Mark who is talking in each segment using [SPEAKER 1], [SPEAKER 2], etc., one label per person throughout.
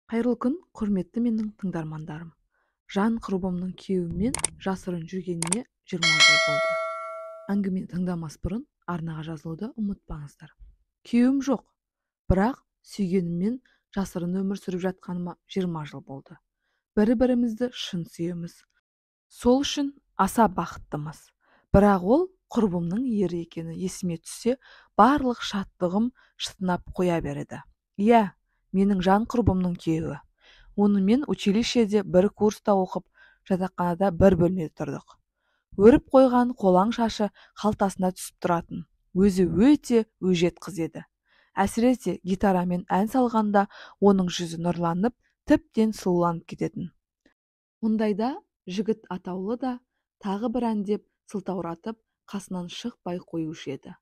[SPEAKER 1] Қайырлы күн, құрметті менің тыңдармандарым. Жан құрбымның күйеуімен жасырын жүргеніне 20 жыл болды. Әңгіме тыңдамас бұрын арнаға жазылуды ұмытпаңыздар. Күйеуім жоқ, бірақ сүйгеніммен жасырын өмір сүріп жатқаныма 20 жыл болды. Бір-бірімізді шын сүйеміз. Сол үшін аса бақыттымыз. Бірақ ол құрбымның ері екені есіме түссе, барлық шаттығым шытынап қоя береді. Иә, менің жан құрбымның күйеуі. Онымен училищеде бір курста оқып, жатақханада бір бөлмеде тұрдық. Өріп қойған қолаң шашы қалтасына түсіп тұратын. Өзі өте өжет қыз еді. Әсіресе гитарамен ән салғанда оның жүзі нұрланып, тіптен сұлуланып кететін. Мұндайда жігіт атаулы да тағы бір ән деп сылтауратып, қасынан шықпай қоюшы еді.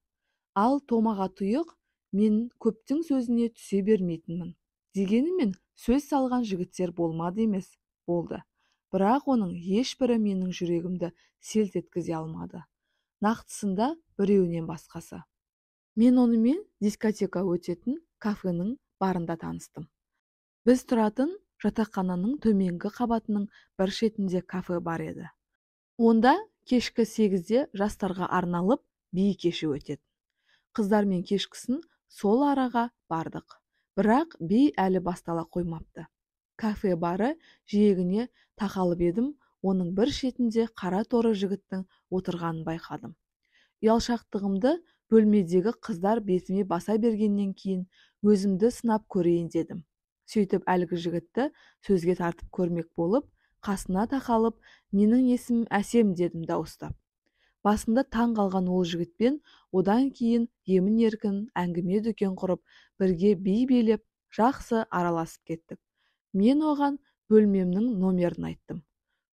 [SPEAKER 1] Ал томаға тұйық мен көптің сөзіне түсе бермейтінмін. Дегенімен сөз салған жігіттер болмады емес, болды. Бірақ оның ешбірі менің жүрегімді селт еткізе алмады. Нақтысында біреуінен басқасы. Мен онымен дискотека өтетін кафенің барында таныстым. Біз тұратын жатақхананың төменгі қабатының бір шетінде кафе бар еді. Онда кешкі 8-де жастарға арналып би кеші өтетін. Қыздармен кешкісін сол араға бардық. Бірақ би әлі бастала қоймапты. Кафе бары жиегіне тақалып едім, оның бір шетінде қара торы жігіттің отырғанын байқадым. Ұялшақтығымды бөлмедегі қыздар бетіме баса бергеннен кейін өзімді сынап көрейін дедім. Сөйтіп әлгі жігітті сөзге тартып көрмек болып, қасына тақалып, менің есімім Әсем дедім дауыстап. Басында таң қалған ол жігітпен одан кейін емін-еркін әңгіме дүкен құрып, бірге би билеп, жақсы араласып кеттік. Мен оған бөлмемнің номерін айттым.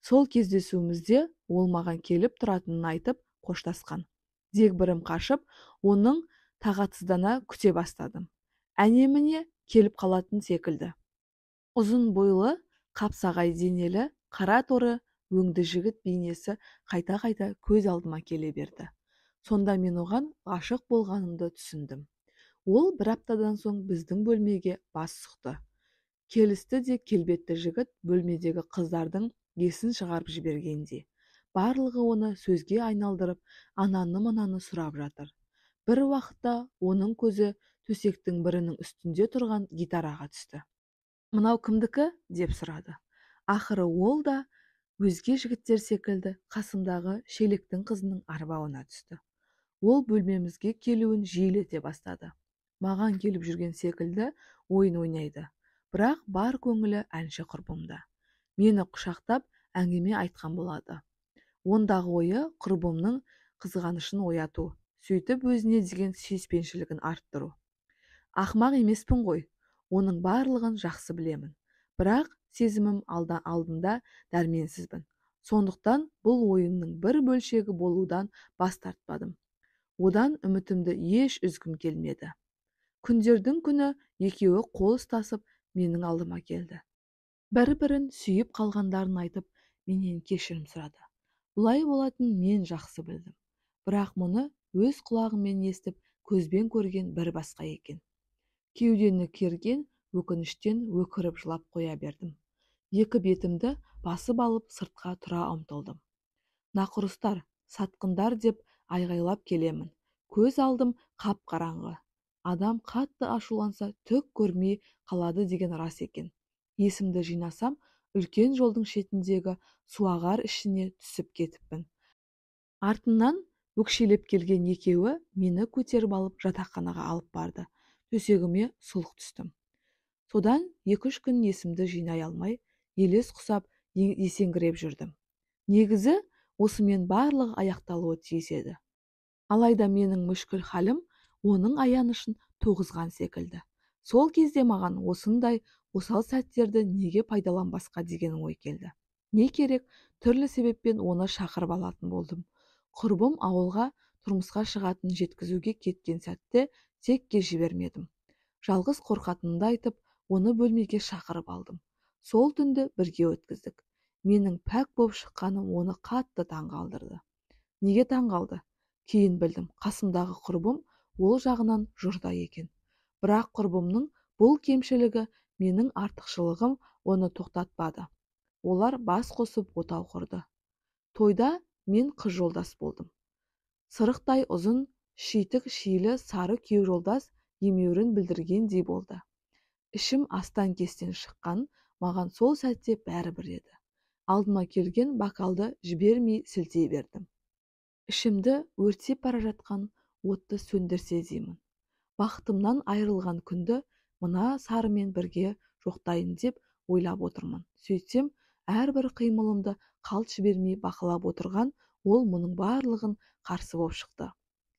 [SPEAKER 1] Сол кездесуімізде ол маған келіп тұратынын айтып, қоштасқан. Дегбірім қашып, оның тағатсыздана күте бастадым. Әне-міне келіп қалатын секілді. Ұзын бойлы, қапсағай денелі, қара торы өңді жігіт бейнесі қайта-қайта көз алдыма келе берді. Сонда мен оған ғашық болғанымды түсіндім. Ол бір аптадан соң біздің бөлмеге бас сұқты. Келісті де келбетті жігіт бөлмедегі қыздардың есін шығарып жібергендей. Барлығы оны сөзге айналдырып, ананы-мынаны сұрап жатыр. Бір уақытта оның көзі төсектің бірінің үстінде тұрған гитараға түсті. Мынау кімдікі? Деп сұрады. Ақыры ол да өзге жігіттер секілді қасымдағы шелектің қызының арбауына түсті. Ол бөлмемізге келуін жиілете бастады. Маған келіп жүрген секілді ойын ойнайды. Бірақ бар көңілі әнші құрбымда. Мені құшақтап әңгіме айтқан болады. Ондағы ойы құрбымның қызғанышын ояту, сөйтіп өзіне деген сүйіспеншілігін арттыру. Ақымақ емеспін ғой, оның барлығын жақсы білемін. Бірақ сезімім алдында дәрменсізбін. Сондықтан бұл ойынның бір бөлшегі болудан бас тартпадым. Одан үмітімді еш үзгім келмеді. Күндердің күні екеуі қол ұстасып менің алдыма келді. Бір-бірін сүйіп қалғандарын айтып, менен кешірім сұрады. Бұлай болатын мен жақсы білдім. Бірақ мұны өз құлағыммен естіп, көзбен көрген бір басқа екен. Кеудені керген өкініштен өкіріп жылап қоя бердім. Екі бетімді басып алып сыртқа тұра ұмтылдым. Нақұрыстар, сатқындар деп айғайлап келемін. Көз алдым қап-қараңғы. Адам қатты ашуланса түк көрмей қалады деген рас екен. Есімді жинасам, үлкен жолдың шетіндегі суағар ішіне түсіп кетіппін. Артынан өкшелеп келген екеуі мені көтеріп алып жатақханаға алып барды. Төсегіме сұлқ түстім. Содан 2-3 күн есімді жинай алмай, елес құсап есеңгіреп жүрдім. Негізі осымен барлығы аяқталуы тиіс еді. Алайда менің мүшкіл халім оның аянышын туғызған секілді. Сол кезде маған осындай осал сәттерді неге пайдаланбасқа деген ой келді. Не керек, түрлі себеппен оны шақырып алатын болдым. Құрбым ауылға тұрмысқа шығатын жеткізуге кеткен сәтте текке жібермедім. Жалғыз қорқатынымды айтып, оны бөлмеге шақырып алдым. Сол түнді бірге өткіздік. Менің пәк боп шыққаным оны қатты таңғалдырды. Неге таңғалды? Кейін білдім, қасымдағы құрбым ол жағынан жұрдай екен. Бірақ құрбымның бұл кемшілігі Менің артықшылығым оны тоқтатпады. Олар бас қосып отау құрды. Тойда мен қыз жолдас болдым. Сырықтай ұзын, шитік шилі сары күйеу жолдас емеурін білдіргендей болды. Ішім астан-кестен шыққан, маған сол сәтте бәрібір еді. Алдыма келген бокалды жібермей сілтей бердім. Ішімді өртеп бара жатқан отты сөндірсе деймін. Бақытымнан айырылған күнді мына сарымен бірге жоқтайын деп ойлап отырмын. Сөйтсем, әрбір қимылымды қалт жібермей бақылап отырған ол мұның барлығын қарсы боп шықты.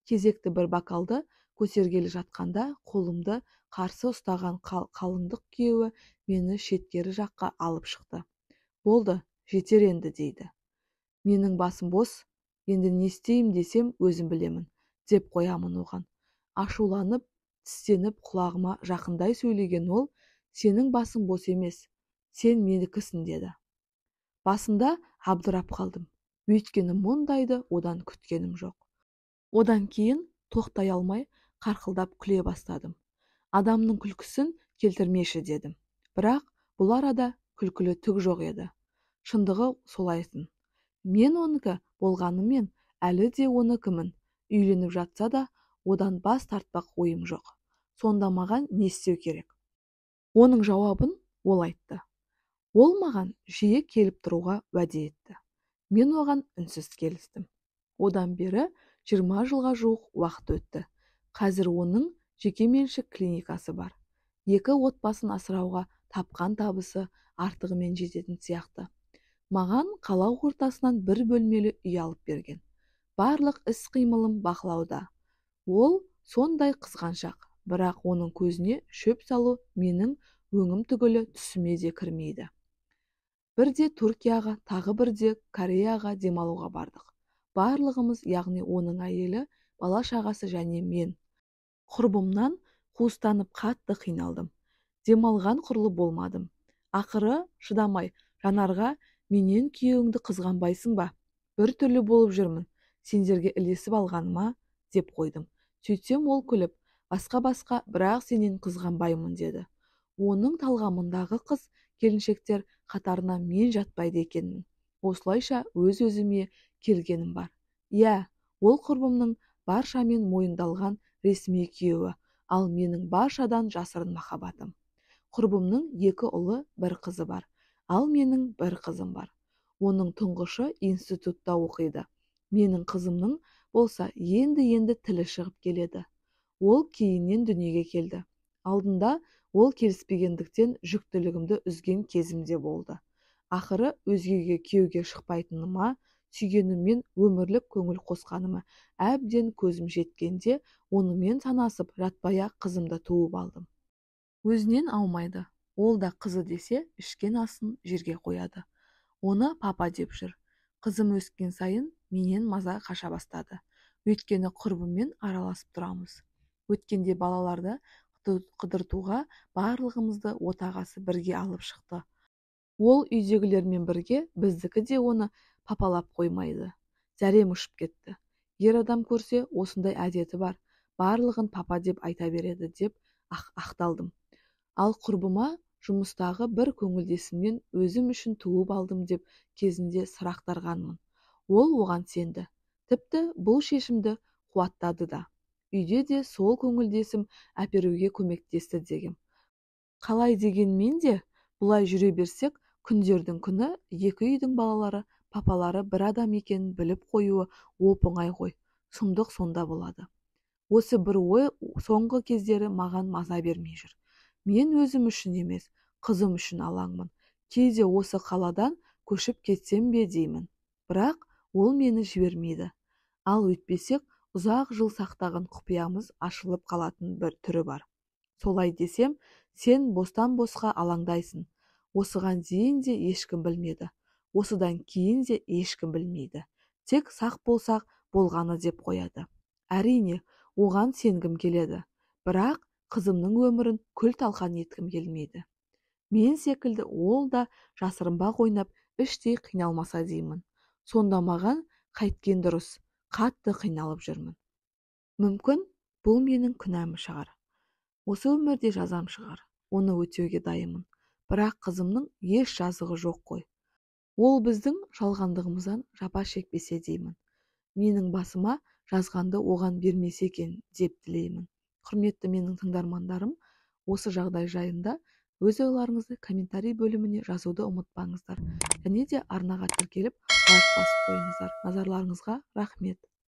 [SPEAKER 1] Кезекті бір бокалды көтергелі жатқанда қолымды қарсы ұстаған қалыңдық күйеуі мені шеткері жаққа алып шықты. Болды, жетер енді дейді. Менің басым бос, енді не істеймін десем өзім білемін, деп қоямын оған. Ашуланып, тістеніп құлағыма жақындай сөйлеген ол, сенің басың бос емес, сен менікісің деді. Басында абдырап қалдым. Өйткені мұндайды одан күткенім жоқ. Одан кейін тоқтай алмай қарқылдап күле бастадым. Адамның күлкісін келтірмеші дедім. Бірақ бұл арада күлкілі түк жоқ еді. Шындығы солайсын. Мен оныкі болғанымен әлі де оныкімін. Үйленіп жатса да одан бас тартпақ ойым жоқ. Сонда маған не істеу керек? Оның жауабын ол айтты. Ол маған жиі келіп тұруға уәде етті. Мен оған үнсіз келістім. Одан бері 20 жылға жуық уақыт өтті. Қазір оның жекеменшік клиникасы бар. Екі отбасын асырауға тапқан табысы артығымен жететін сияқты. Маған қала ортасынан бір бөлмелі үй алып берген. Барлық іс-қимылым бақылауда. Ол сондай қызғаншақ, бірақ оның көзіне шөп салу менің өңім түгілі түсіме де кірмейді. Бірде Түркияға, тағы бірде Кореяға демалуға бардық. Барлығымыз, яғни оның әйелі, бала-шағасы және мен. Құрбымнан қуыстанып қатты қиналдым. Демалған құрлы болмадым. Ақыры шыдамай, Жанарға менен күйеуіңді қызғанбайсың ба? Бір түрлі болып жүрмін, сендерге ілесіп алғаныма деп қойдым. Сөйтсем ол күліп, басқа-басқа, бірақ сенен қызғанбаймын деді. Оның талғамындағы қыз келіншектер қатарына мен жатпайды екенмін. Осылайша өз-өзіме келгенім бар. Иә, ол құрбымның баршамен мойындалған ресми күйеуі, ал менің баршадан жасырын махаббатым. Құрбымның екі ұлы, бір қызы бар, ал менің бір қызым бар. Оның тұңғышы институтта оқиды. Менің қызымның болса енді-енді тілі шығып келеді. Ол кейіннен дүниеге келді. Алдында ол келіспегендіктен жүктілігімді үзген кезімде болды. Ақыры өзгеге күйеуге шықпайтыныма, сүйгеніммен өмірлік көңіл қосқаныма әбден көзім жеткенде онымен санасып жатпай-ақ қызымды туып алдым. Өзінен аумайды. Ол да қызы десе ішкен асын жерге қояды. Оны папа деп жүр. Қызым өскен сайын менен маза қаша бастады. Өйткені құрбыммен араласып тұрамыз. Өткенде балаларды қыдыртуға барлығымызды отағасы бірге алып шықты. Ол үйдегілермен бірге біздікі де оны папалап қоймайды. Зәрем ұшып кетті. Ер адам көрсе осындай әдеті бар, барлығын папа деп айта береді деп ақталдым. Ал құрбыма жұмыстағы бір көңілдесімнен өзім үшін туып алдым деп кезінде сыр ақтарғанмын. Ол оған сенді. Тіпті бұл шешімді қуаттады да. Үйде де сол көңілдесім әперуге көмектесті дегем. Қалай дегенмен де бұлай жүре берсек, күндердің күні екі үйдің балалары папалары бір адам екенін біліп қоюы оп-оңай ғой. Сұмдық сонда болады. Осы бір ой соңғы кездері маған маза бермей жүр. Мен өзім үшін емес, қызым үшін алаңмын. Кейде осы қаладан көшіп кетсем бе деймін. Бірақ ол мені жібермейді. Ал өйтпесек, ұзақ жыл сақтаған құпиямыз ашылып қалатын бір түрі бар. Солай десем, сен бостан-босқа алаңдайсың. Осыған дейін де ешкім білмеді. Осыдан кейін де ешкім білмейді. Тек сақ болсақ болғаны деп қояды. Әрине, оған сенгім келеді. Бірақ қызымның өмірін күл-талқан еткім келмейді. Мен секілді ол да жасырынбақ ойнап іштей қиналмаса деймін. Сонда маған қайткен дұрыс, қатты қиналып жүрмін. Мүмкін бұл менің күнәм шығар. Осы өмірде жазам шығар. оны өтеуге дайынмын. Бірақ қызымның еш жазығы жоқ қой. Ол біздің жалғандығымыздан жапа шекпесе деймін. Менің басыма жазғанды оған бермесе екен деп тілеймін. Құрметті менің тыңдармандарым, осы жағдай жайында өз ойларыңызды комментарий бөліміне жазуды ұмытпаңыздар. Және де арнаға тіркеліп, лайк басып қойыңыздар. Назарларыңызға рахмет.